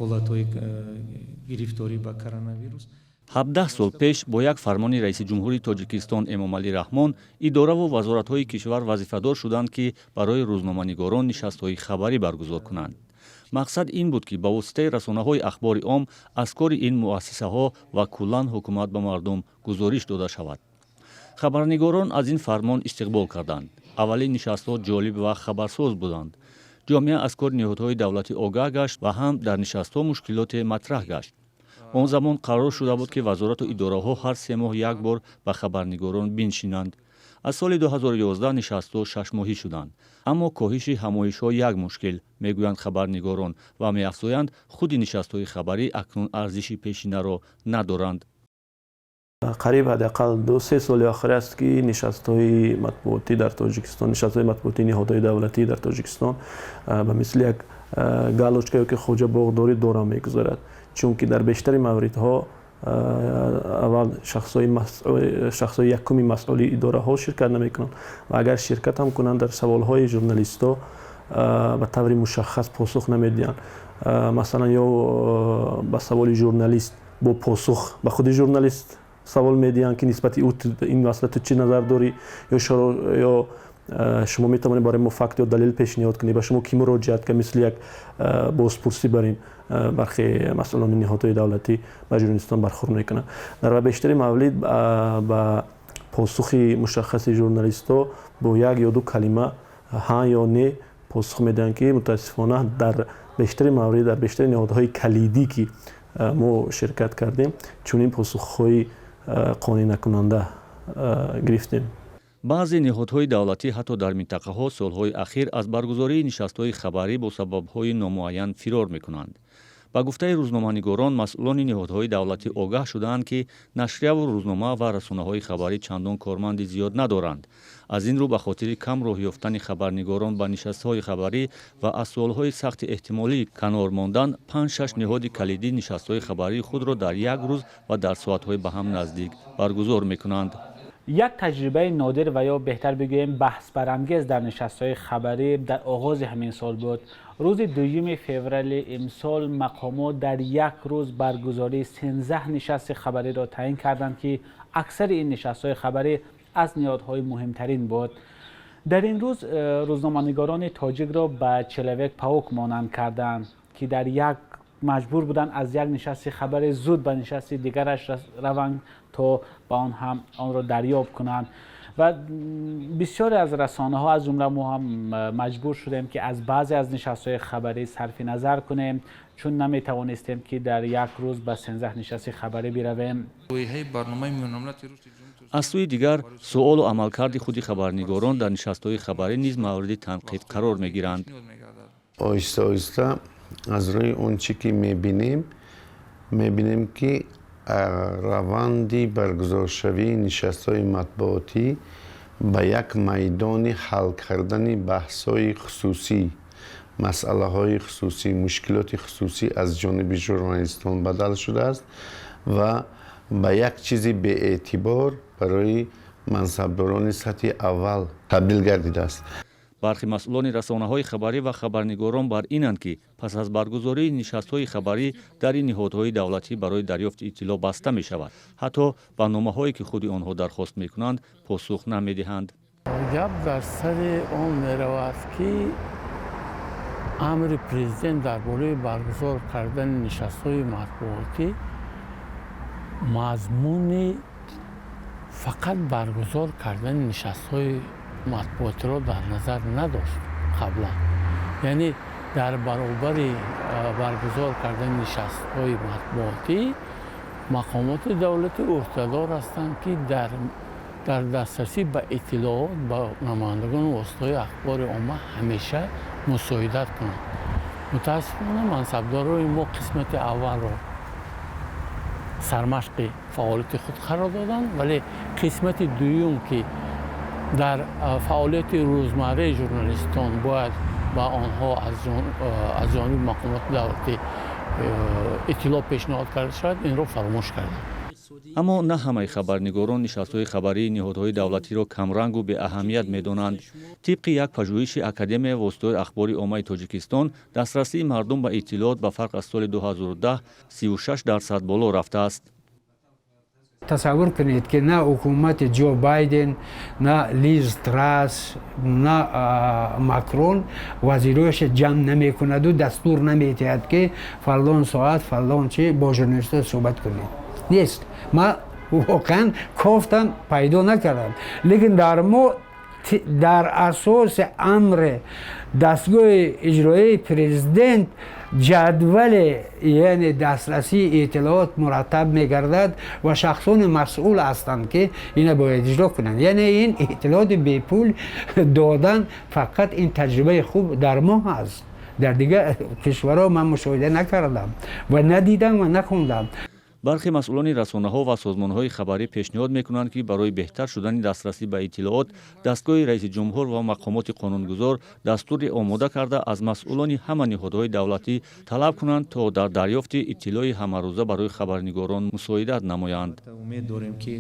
Ҳолатҳои гирифторӣ ба коронавирус. 17 сол пеш бо як фармони раиси ҷумҳури Тоҷикистон Эмомалӣ Раҳмон идораву вазоратҳои кишвар вазифадор шуданд, ки барои рӯзноманигорон нишастҳои хабарӣ баргузор кунанд. Мақсад ин буд, ки ба воситаи расонаҳои ахбори ом аз кори ин муассисаҳо ва куллан ҳукумат ба мардум гузориш дода шавад. Хабарнигорон аз ин фармон истиқбол карданд. Аввалин нишастҳо ҷолиб ва хабарсоз буданд. Ҷомеа аз кори ниҳодҳои давлатӣ огаҳ гашт ва ҳам дар нишастҳо мушкилоте матраҳ гашт. Он замон қарор шуда буд, ки вазорату идораҳо ҳар 3 моҳ як бор ба хабарнигорон биншинанд. Аз соли 2011 нишастҳо шашмоҳӣ шуданд. Аммо коҳиши ҳамоишҳо як мушкил, мегӯянд хабарнигорон ва меафзоянд, худи нишастҳои хабарӣ акнун арзиши пешинаро надоранд. Қариб ҳадди ақал 2-3 соли охир аст, ки нишастҳои матбуотӣ дар Тоҷикистон, нишастҳои матбуотии ниҳодҳои давлатӣ дар Тоҷикистон ба мисли як галочка ё ки хоҷа боғдорӣ дора мегузарад, чунки дар бештари мавридҳо аввал шахсҳои якуми масъули идораҳо ширкат намекунанд ва агар ширкат ҳам кунанд, дар саволҳои журналистҳо ба таври мушаххас посух намедиҳанд. Масалан, ё ба саволи журналист бо посух ба худи журналист савол медиҳанд, ки нисбати ӯ ин масъала ту чӣ назар дорӣ, ё шумо метавонед барои мо факт ё далел пешниҳод кунед, ба шумо кӣ муроҷиат кард. Мисли як бозпурсӣ бар ин бархе масъулони ниҳодҳои давлатӣ ба журналистон бархӯрд мекунанд. Дар бештари маврид ба посухи мушаххаси журналистҳо бо як ё ду калима, ҳа ё не, посух медиҳанд, ки мутаассифона дар бештари маврид, дар бештари ниҳодҳои калидӣ, ки мо ширкат кардем, чунин посухҳои қонеъ накунанда гирифтем. Баъзе ниҳодҳои давлатӣ ҳатто дар минтақаҳо солҳои ахир аз баргузории нишастҳои хабарӣ бо сабабҳои номуайян фирор мекунанд. Ба гуфтаи рӯзноманигорон, масъулони ниҳодҳои давлатӣ огаҳ шудаанд, ки нашрияву рӯзнома ва расонаҳои хабарӣ чандон корманди зиёд надоранд. Аз ин рӯ, ба хотири кам роҳ ёфтани хабарнигорон ба нишастҳои хабарӣ ва аз суолҳои сахти эҳтимолӣ канор мондан, панҷ-шаш ниҳоди калидӣ нишастҳои хабарии худро дар як рӯз ва дар соатҳои ба ҳам наздик баргузор мекунанд. Як таҷрибаи нодир ва ё беҳтар бигӯем, баҳсбарангез дар нишастҳои хабарӣ дар оғози ҳамин сол буд. Рӯзи 2 феврали имсол мақомот дар як рӯз баргузории 13 нишасти хабариро таъин карданд, ки аксари ин нишастҳои хабарӣ аз ниҳодҳои муҳимтарин буд. Дар ин рӯз рӯзноманигорони тоҷикро ба Человек Паук монанд карданд, ки дар як маҷбур буданд аз як нишасти хабари зуд ба нишасти дигараш раванд, то ба он ҳам онро дарёб кунанд. Ва бисёре аз расонаҳо, аз ҷумла мо ҳам, маҷбур шудем, ки аз баъзе аз нишастҳои хабарӣ сарфи назар кунем, чун наметавонистем, ки дар як рӯз ба 13 нишасти хабарӣ биравем. Аз сӯи дигар, суолу амалкарди худи хабарнигорон дар нишастҳои хабарӣ низ мавриди танқид қарор мегиранд. Оҳиста оҳиста аз рӯи он чӣ ки мебинем, мебинем, ки раванди баргузоршавии нишастҳои матбуотӣ ба як майдони ҳал кардани баҳсҳои хусусӣ, масъалаҳои хусусӣ, мушкилоти хусусӣ аз ҷониби журналистон бадал шудааст ва ба як чизи беэътибор барои мансабдорони сатҳи аввал табдил гардидааст. Бархе масъулони расонаҳои хабарӣ ва хабарнигорон бар инанд, ки пас аз баргузории нишастҳои хабарӣ дари ниҳодҳои давлатӣ барои дарёфти иттилоъ баста мешавад, ҳатто ба номаҳое, ки худи онҳо дархост мекунанд, посух намедиҳанд. Гап дар сари он меравад, ки амри президент дар бораи баргузор кардани нишастҳои матбуотӣ мазмуни фақат баргузор кардани нишастҳои матбуотиро дар назар надошт қаблан. Яъне дар баробари баргузор кардани нишастҳои матбуотӣ мақомоти давлатӣ ӯҳдадор ҳастанд, ки дар дастрасӣ ба иттилоот ба намояндагони воситаҳои ахбори омма ҳамеша мусоидат кунанд. Мутаассифона, мансабдорони мо қисмати аввалро сармашқи фаъолияти худ қарор доданд, вале қисмати дуюм, ки дар фаъолияти рӯзмарраи журналистон бояд ба онҳо аз ҷониби мақомоти давлатӣ иттилоъ пешниҳод карда шавад, инро фаромӯш карданд. Аммо на ҳамаи хабарнигорон нишастҳои хабарии ниҳодҳои давлатиро камрангу беаҳамият медонанд. Тибқи як пажӯҳиши Академияи воситаҳои ахбори оммаи Тоҷикистон, дастрасии мардум ба иттилоот ба фарқ аз соли 2010 36% боло рафтааст. Тасаввур кунед, ки на ҳукумати Ҷо Байден, на Лиз Трасс, на Макрон вазирояша ҷамъ намекунаду дастур наметиҳад, ки фалон соат, фалон чи бо журналистҳо суҳбат кунед. Нест. Ман воқеан кофтам, пайдо накардам. Лекин дар мо дар асоси амри дастгоҳи иҷроии президент ҷадвале, яъне дастрасии иттилоот мураттаб мегардад ва шахсони масъул ҳастанд, ки ина бояд иҷро кунанд. Яъне ин иттилооти бепул додан фақат ин таҷрибаи хуб дар мо ҳаст. Дар дигар кишварҳо ман мушоҳида накардам ва надидам ва нахондам. Бархе масъулони расонаҳо ва созмонҳои хабарӣ пешниҳод мекунанд, ки барои беҳтар шудани дастрасӣ ба иттилоот дастгоҳи раиси ҷумҳур ва мақомоти қонунгузор дастуре омода карда, аз масъулони ҳама ниҳодҳои давлатӣ талаб кунанд, то дар дарёфти иттилои ҳамарӯза барои хабарнигорон мусоидат намоянд. Умед дорем, ки